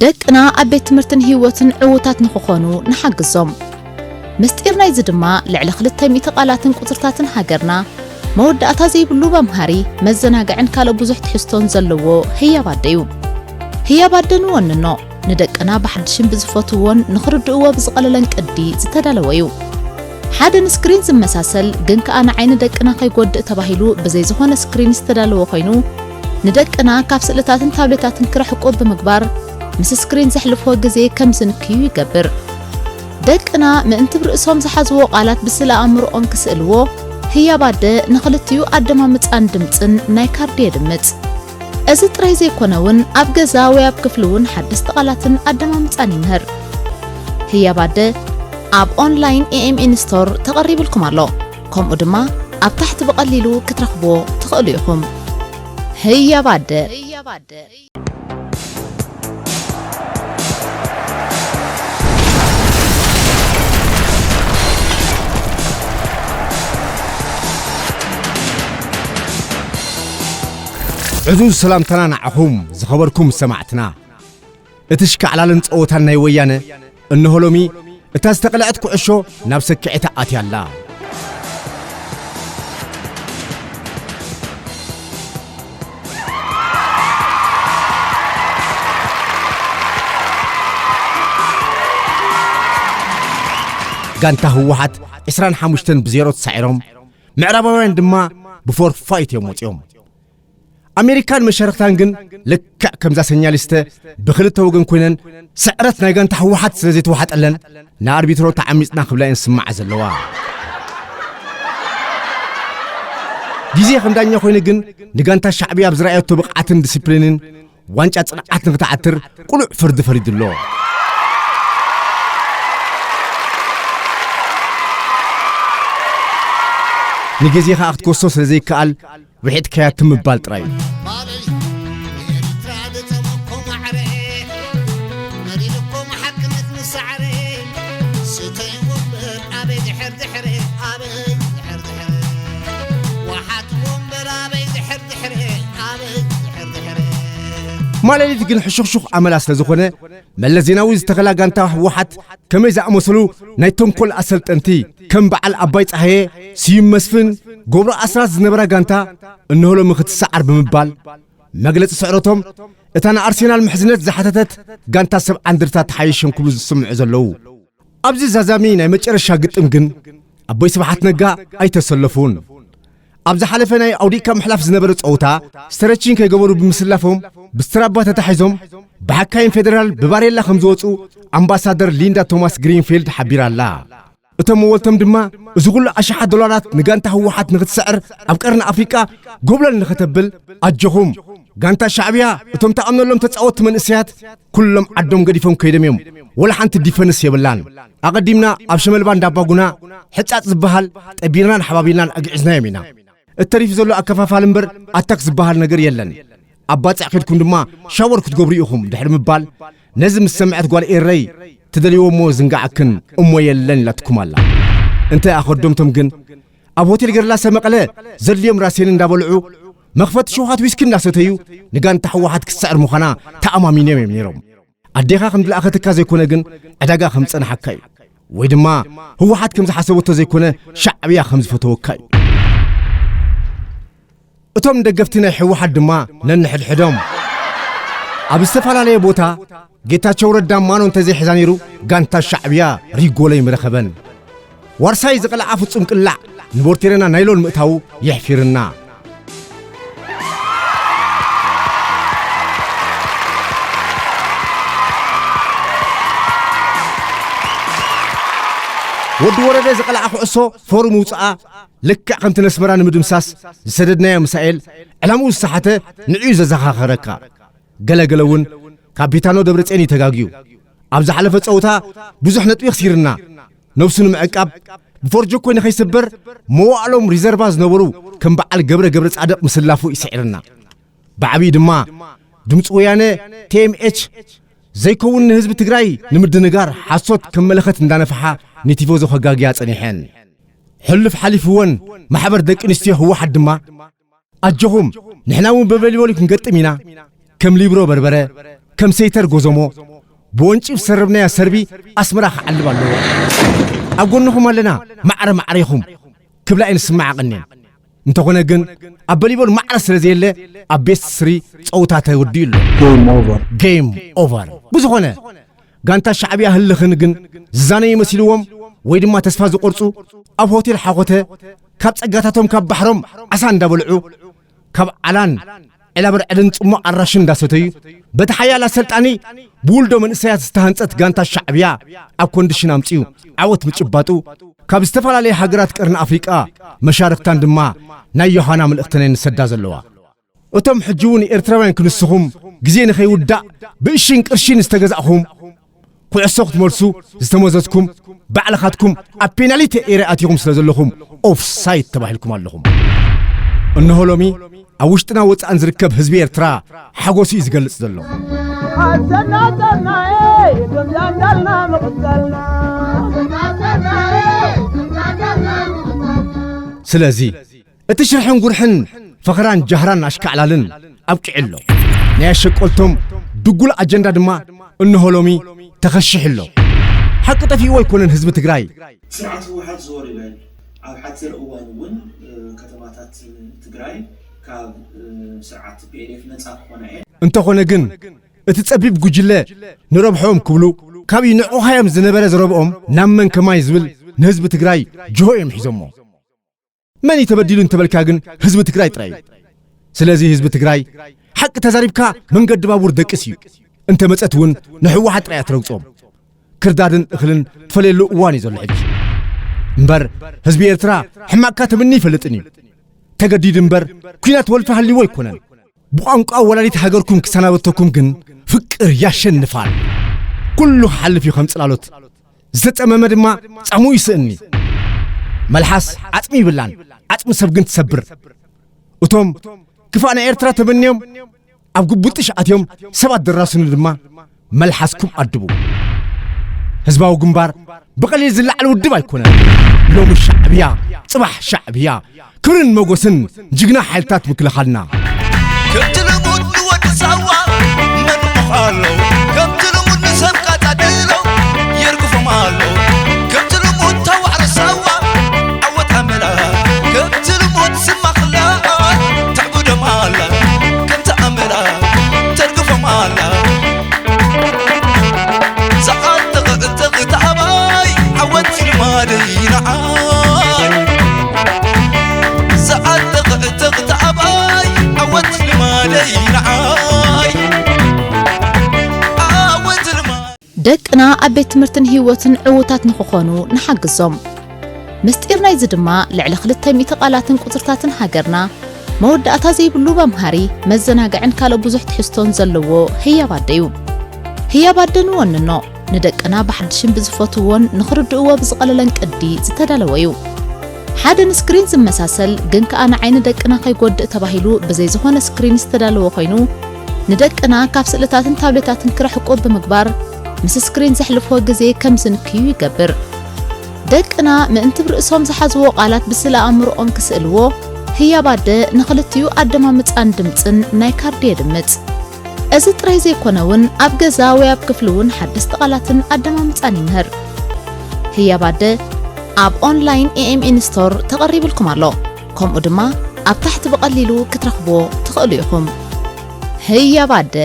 ደቅና ኣብ ቤት ትምህርትን ህይወትን ዕዉታት ንኽኾኑ ንሓግዞም። ምስጢር ናይዚ ድማ ልዕሊ ክልተ ሚእቲ ቃላትን ቁጽርታትን ሃገርና መወዳእታ ዘይብሉ መምሃሪ፣ መዘናግዕን ካልእ ብዙሕ ትሕዝቶን ዘለዎ ህያብ ኣደ እዩ። ህያብ ኣደ ንወንኖ፣ ንደቅና ብሓድሽን ብዝፈትውዎን ንኽርድእዎ ብዝቐለለን ቅዲ ዝተዳለወ እዩ። ሓደ ንስክሪን ዝመሳሰል ግን ከኣ ንዓይኒ ደቅና ከይጎድእ ተባሂሉ ብዘይ ዝኾነ ስክሪን ዝተዳለወ ኮይኑ፣ ንደቅና ካብ ስእልታትን ታብሌታትን ክርሕቁ ብምግባር ምስ ስክሪን ዘሕልፍዎ ግዜ ከም ዝንክዩ ይገብር። ደቅና ምእንቲ ብርእሶም ዝሓዝዎ ቃላት ብስእለ ኣእምሮኦም ክስእልዎ፣ ህያብ ኣደ ንኽልቲኡ ኣደማምጻን ድምጽን ናይ ካርዲ የድምጽ። እዚ ጥራይ ዘይኮነ እውን ኣብ ገዛ ወይ ኣብ ክፍሊ እውን ሓደስቲ ቃላትን ኣደማምጻን ይምህር። ህያብ ኣደ ኣብ ኦንላይን ኤ ኤም ኢን ስቶር ተቐሪብልኩም ኣሎ። ከምኡ ድማ ኣብ ታሕቲ ብቐሊሉ ክትረኽብዎ ትኽእሉ ኢኹም። ህያብ ኣደ። ዕዙዝ ሰላምታና ንዓኹም ዝኸበርኩም ሰማዕትና። እቲ ሽካዕላልን ጸወታን ናይ ወያነ፣ እንሆ ሎሚ እታ ዝተቐልዐት ኩዕሾ ናብ ሰክዔታ ኣትያ ኣላ። ጋንታ ህወሓት ዕስራን ሓሙሽተን ብዜሮ ተሳዒሮም፣ ምዕራባውያን ድማ ብፎርፋይት እዮም ወፂኦም። ኣሜሪካን መሻርክታን ግን ልክዕ ከምዛ ሰኛሊስተ ብኽልተ ወገን ኮይነን ስዕረት ናይ ጋንታ ህወሓት ስለ ዘይተዋሓጠለን ንኣርቢትሮ ተዓሚፅና ክብላ እየን ዝስማዓ ዘለዋ። ግዜ ከም ዳኛ ኮይኑ ግን ንጋንታ ሻዕብያ ኣብ ዝረኣየቶ ብቕዓትን ዲሲፕሊንን ዋንጫ ጽንዓት ንኽትዓትር ቅሉዕ ፍርዲ ፈሪዱ ኣሎ። ንግዜ ኸኣ ክትከሶ ስለ ዘይከኣል ውሒጥካያ ትም ምባል ጥራይ እዩ። ማለሊት ግን ሕሹኽሹኽ ኣመላ ስለ ዝኾነ፣ መለስ ዜናዊ ዝተኸላ ጋንታ ህወሓት ከመይ ዝኣመሰሉ ናይ ተንኮል ኣሰልጠንቲ ከም በዓል ኣባይ ጸሃየ፣ ስዩም መስፍን፣ ገብሩ ኣስራት ዝነበራ ጋንታ እንሆ ሎሚ ክትሰዓር ብምባል፣ መግለጺ ስዕረቶም እታ ንኣርሴናል ምሕዝነት ዝሓተተት ጋንታ ሰብ ዓንድርታ ተሓይሸም ክብሉ ዝስምዑ ዘለዉ። ኣብዚ ዛዛሚ ናይ መጨረሻ ግጥም ግን ኣቦይ ስብሓት ነጋ ኣይተሰለፉን። ኣብ ዝሓለፈ ናይ ኣውዲቕካ ምሕላፍ ዝነበረ ጸወታ ስተረቺን ከይገበሩ ብምስላፎም ብስትራባ ተታሒዞም ብሓካይም ፌደራል ብባሬላ ከም ዝወጹ ኣምባሳደር ሊንዳ ቶማስ ግሪንፊልድ ሓቢራ ኣላ። እቶም መወልቶም ድማ እዚ ኩሉ ኣሽሓት ዶላራት ንጋንታ ህወሓት ንክትስዕር ኣብ ቀርኒ ኣፍሪቃ ጎብለል ንክተብል ኣጆኹም። ጋንታ ሻዕብያ እቶም ተኣምነሎም ተጻወትቲ መንእሰያት ኩሎም ዓዶም ገዲፎም ከይዶም እዮም። ወላ ሓንቲ ዲፈንስ የብላን። ኣቐዲምና ኣብ ሸመልባ እንዳባጉና ሕጻጽ ዝበሃል ጠቢርናን ሓባቢርናን ኣግዒዝናዮም ኢና። እተሪፉ ዘሎ ኣከፋፋል እምበር ኣታክ ዝበሃል ነገር የለን። ኣብ ባጽዕ ከድኩም ድማ ሻወር ክትገብሩ ኢኹም ድሕሪ ምባል ነዚ ምስ ሰምዐት ጓል ኤረይ ትደልይዎ እሞ ዝንጋዓክን እሞ የለን ኢላትኩም ኣላ። እንተ ኣኸዶምቶም ግን ኣብ ሆቴል ገርላሰ መቐለ ዘድልዮም ራሴን እንዳበልዑ መኽፈቲ ሸውሃት ዊስኪ እንዳሰተዩ ንጋንታ ህወሓት ክትስዕር ምዃና ተኣማሚኖም እዮም ነይሮም። ኣዴኻ ከም ዝለኣኸትካ ዘይኮነ ግን ዕዳጋ ከም ዝጸንሓካ እዩ። ወይ ድማ ህወሓት ከም ዝሓሰበቶ ዘይኮነ ሻዕብያ ከም ዝፈተወካ እዩ። እቶም ደገፍቲ ናይ ህወሓት ድማ ነንሕድሕዶም ኣብ ዝተፈላለየ ቦታ ጌታቸው ረዳ ማኖ እንተዘይሕዛ ነይሩ ጋንታ ሻዕብያ ሪጎለይ ምረኸበን። ዋርሳይ ዝቐልዓ ፍጹም ቅላዕ ንቦርቴረና ናይሎን ምእታዉ የሕፊርና። ወዲ ወረደ ዝቐልዓ ኩዕሶ ፎርም ውፅኣ ልክዕ ከምቲ ነስመራ ንምድምሳስ ዝሰደድናዮ ምሳኤል ዕላምኡ ዝሰሓተ ንዕኡ ዘዘኻኸረካ። ገለገለ እውን ካፒታኖ ደብረፅዮን እዩ ተጋግዩ። ኣብ ዝሓለፈ ፀውታ ብዙሕ ነጥቢ ክሲርና። ነብሱ ንምዕቃብ ብፎርጆ ኮይኑ ከይስበር መዋእሎም ሪዘርቫ ዝነበሩ ከም በዓል ገብረ ገብረ ጻድቕ ምስላፉ ይስዕርና። ብዓብዪ ድማ ድምፂ ወያነ ቲ ኤም ኤች ዘይከውን ንህዝቢ ትግራይ ንምድንጋር ሓሶት ከም መለኸት እንዳነፍሓ ንቲፎዞ ከጋግያ ጸኒሐን። ሕሉፍ ሓሊፍወን ማሕበር ደቂ ኣንስትዮ ህወሓት ድማ ኣጆኹም ንሕና እውን በበሊቦሊ ክንገጥም ኢና፣ ከም ሊብሮ በርበረ፣ ከም ሰይተር ጎዞሞ ብወንጪፍ ዝሰረብናያ ሰርቢ ኣስመራ ክዓልብ ኣለዎ። ኣብ ጎንኹም ኣለና፣ ማዕረ ማዕረ ኢኹም ክብላ እየን ዝስምዓ ቀንየን። እንተኾነ ግን ኣብ በሊቦል ማዕረ ስለ ዘየለ ኣብ ቤስት ስሪ ጸውታ ተወዲኡ ኣሎ። Game over. ጌም ኦቨር። ብዝኾነ ጋንታ ሻዕብያ ህልኽን ግን ዝዛነዩ መሲልዎም ወይ ድማ ተስፋ ዝቆርጹ ኣብ ሆቴል ሓኾተ ካብ ጸጋታቶም ካብ ባሕሮም ዓሳ እንዳበልዑ ካብ ዓላን ዕላበርዕድን ጽሙቕ ኣራሽን እንዳሰተዩ በቲ ሓያል ኣሰልጣኒ ብውልዶ መንእሰያት ዝተሃንጸት ጋንታ ሻዕብያ ኣብ ኮንዲሽን ኣምጺኡ ዓወት ምጭባጡ ካብ ዝተፈላለየ ሃገራት ቀርኒ ኣፍሪቃ መሻርክታን ድማ ናይ ዮሃና ምልእኽተን እየን ዝሰዳ ዘለዋ። እቶም ሕጂ እውን ኤርትራውያን ክንስኹም ግዜ ንኸይውዳእ ብእሽን ቅርሽን ዝተገዛእኹም ኩዕሶ ክትመልሱ ዝተመዘዝኩም ባዕልኻትኩም ኣብ ፔናሊቲ ኤርያ ኣቲኹም ስለ ዘለኹም ኦፍሳይድ ተባሂልኩም ኣለኹም። እንሆ ሎሚ ኣብ ውሽጥና ወጻእን ዝርከብ ህዝቢ ኤርትራ ሓጎሱ እዩ ዝገልጽ ዘሎ። ኣሰናጠናኤ ከምዛ እንዳልና ምቕጸልና ስለዚ እቲ ሽርሕን ጉርሕን ፈኸራን ጃህራን ኣሽካዕላልን ኣብቂዑ ኣሎ። ናይ ኣሸቆልቶም ድጉል ኣጀንዳ ድማ እንሆ ሎሚ ተኸሺሑ ኣሎ። ሓቂ ጠፊእዎ ኣይኮነን ህዝቢ ትግራይ። ስርዓት ህወሓት ዞር ይበል። ኣብ ሓፂር እዋን እውን እ፣ ከተማታት ትግራይ ካብ እ፣ ስርዓት ቲ ፒ ኤል ኤፍ ነፃ ክኾና እየን። እንተኾነ ግን እቲ ጸቢብ ጉጅለ ንረብሖም ክብሉ ካብይ ንዕቑኻ እዮም ዝነበረ ዘረብኦም ናብ መን ከማይ ዝብል ንህዝቢ ትግራይ ጅሆ እዮም ሒዞሞ። መን እዩ ተበዲሉ እንተበልካ ግን ህዝቢ ትግራይ ጥራይ እዩ። ስለዚ ህዝቢ ትግራይ ሓቂ ተዛሪብካ መንገዲ ባቡር ደቅስ እዩ። እንተ መጸት እውን ንሕወሓት ጥራይ እያ ትረግጾም። ክርዳድን እኽልን ትፈለየሉ እዋን እዩ ዘሎ ሕጂ። እምበር ህዝቢ ኤርትራ ሕማቅካ ተምኒ ይፈልጥን እዩ። ተገዲዱ እምበር ኲናት ወልፊ ሃልይዎ ኣይኮነን። ብቋንቋ ወላዲት ሃገርኩም ክሰናበተኩም ግን ፍቅር ያሸንፋል። ኩሉ ክሓልፍ እዩ ከም ጽላሎት። ዝተጸመመ ድማ ጻሙ ይስእኒ። መልሓስ ዓጽሚ ይብላን ዓጽሚ ሰብ ግን ትሰብር። እቶም ክፋእ ናይ ኤርትራ ተመንዮም ኣብ ግቡጥሽ ኣትዮም ሰባት ደራስኑ ድማ መልሓስኩም ኣድቡ። ህዝባዊ ግንባር ብቐሊል ዝለዓል ውድብ ኣይኮነን። ሎሚ ሻዕብያ፣ ጽባሕ ሻዕብያ። ክብርን መጎስን ጅግና ሓይልታት ምክልኻልና። ከምቲ ልሙድ ንወዲ ሳዋ መርምቕ ኣሎ። ከምቲ ልሙድ ንሰብ ቃጻ ድሎ የርግፎም ኣሎ። ከምቲ ልሙድ ታዋዕሮ ሳዋ ዓወት ኣመላ። ከምቲ ልሙድ ስማ ክላ ተዕብዶም ኣላ። ከምቲ ኣመላ ተርግፎም ኣላ። ዝዓጠቐ እተቕት ኣባይ ዓወት ልማደይ ንዓይ። ዝዓጠቐ እተቕት ኣባይ ዓወት ልማደይ ንዓይ። ዓወት ልማደይ ደቅና ኣብ ቤት ትምህርትን ህይወትን ዕዉታት ንኽኾኑ ንሓግዞም። ምስጢር ናይዚ ድማ ልዕሊ ክልተ ሚእቲ ቃላትን ቁጽርታትን ሃገርና መወዳእታ ዘይብሉ መምሃሪ፣ መዘናግዕን ካልእ ብዙሕ ትሕዝቶን ዘለዎ ህያብ ኣደ እዩ። ህያብ ኣደ ንወንኖ፣ ንደቅና ብሓድሽን ብዝፈትውዎን ንኽርድእዎ ብዝቐለለን ቅዲ ዝተዳለወ እዩ። ሓደ ንስክሪን ዝመሳሰል ግን ከኣ ንዓይኒ ደቅና ከይጎድእ ተባሂሉ ብዘይ ዝኾነ ስክሪን ዝተዳለወ ኮይኑ፣ ንደቅና ካብ ስእልታትን ታብሌታትን ክርሕቁ ብምግባር ምስ ስክሪን ዘሕልፍዎ ግዜ ከም ዝንክዩ ይገብር። ደቅና ምእንቲ ብርእሶም ዝሓዝዎ ቃላት ብስእለ ኣእምሮኦም ክስእልዎ ህያብ ኣደ ንኽልቲኡ ኣደማምጻን ድምጽን ናይ ካርዲ የድምጽ። እዚ ጥራይ ዘይኮነ እውን ኣብ ገዛ ወይ ኣብ ክፍሊ እውን ሓደስቲ ቃላትን ኣደማምጻን ይምህር። ህያብ ኣደ ኣብ ኦንላይን ኤ ኤም ኢን ስቶር ተቐሪብልኩም ኣሎ። ከምኡ ድማ ኣብ ታሕቲ ብቐሊሉ ክትረኽብዎ ትኽእሉ ኢኹም። ህያብ ኣደ።